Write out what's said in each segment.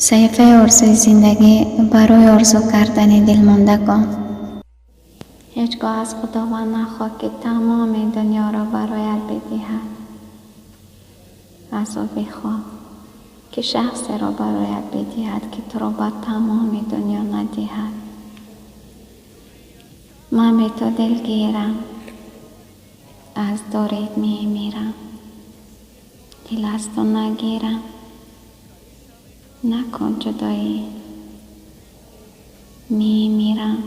Саҳифаи орзуи зиндагӣ барои орзу кардани дилмондагон. Ҳеҷ гоҳ аз Худованд нахоҳ, ки тамоми дунёро бароят бидиҳад. Аз ӯ бихоҳ, ки шахсеро бароят бидиҳад, ки туро ба тамоми дунё надиҳад. Ман бе ту дилгирам, аз дурит мемирам, дил аз ту нагирам, накун ҷудоӣ, мемирам,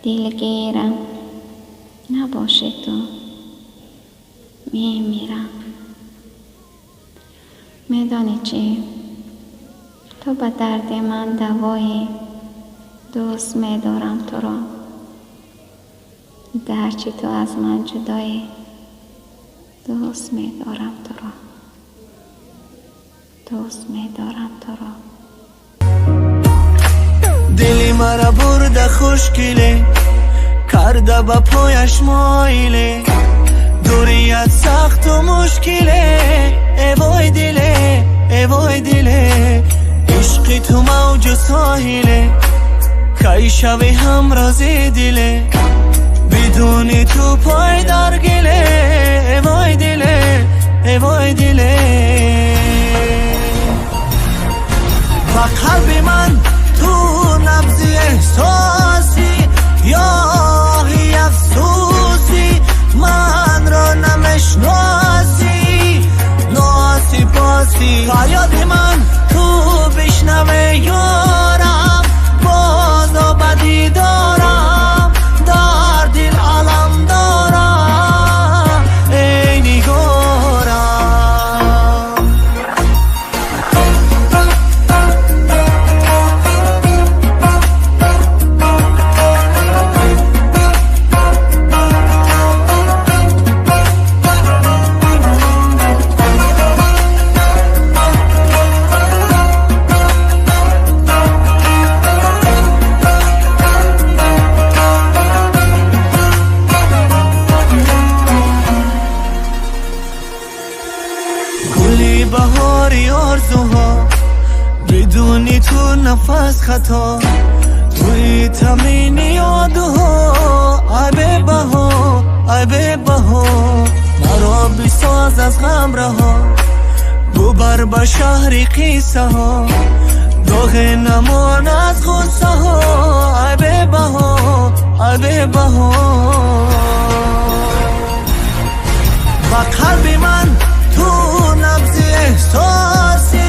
дилгирам, набошӣ ту, мемирам. Медонӣ чӣ? Ту ба дарди ман давоӣ, дӯст медорам туро. Гарчи ту аз ман ҷудоӣ, дӯст медорам туро. Дӯст медорам туро. Дили мара бурда хушкиле, карда ба пояш моиле, дурият сахту мушкиле, эвой диле, эвой диле, ишқи ту мавҷу соҳиле, кай шави ҳамрози диле, бидуни ту пой дар гиле, эвой диле, эвой диле. Ба қалби ман ту набзи эҳсоси, ёҳи афсӯси, манро намешноси, носипоси. Фарёди ман ту бишнаве, ёрам, бозо ба дидорам, дар дил алам дорам, эй нигорам. Гули баҳори орзуҳо, бидуни ту нафас хато, туи тамини ёдҳо, ай бебаҳо, ай бебаҳо, маро бисоз аз ғам раҳо, бубар ба шаҳри қиссаҳо, доғе намон аз ғуссаҳо, ай бебаҳо, ай бебаҳо. Ба қалби ман ту набзи эҳсоси.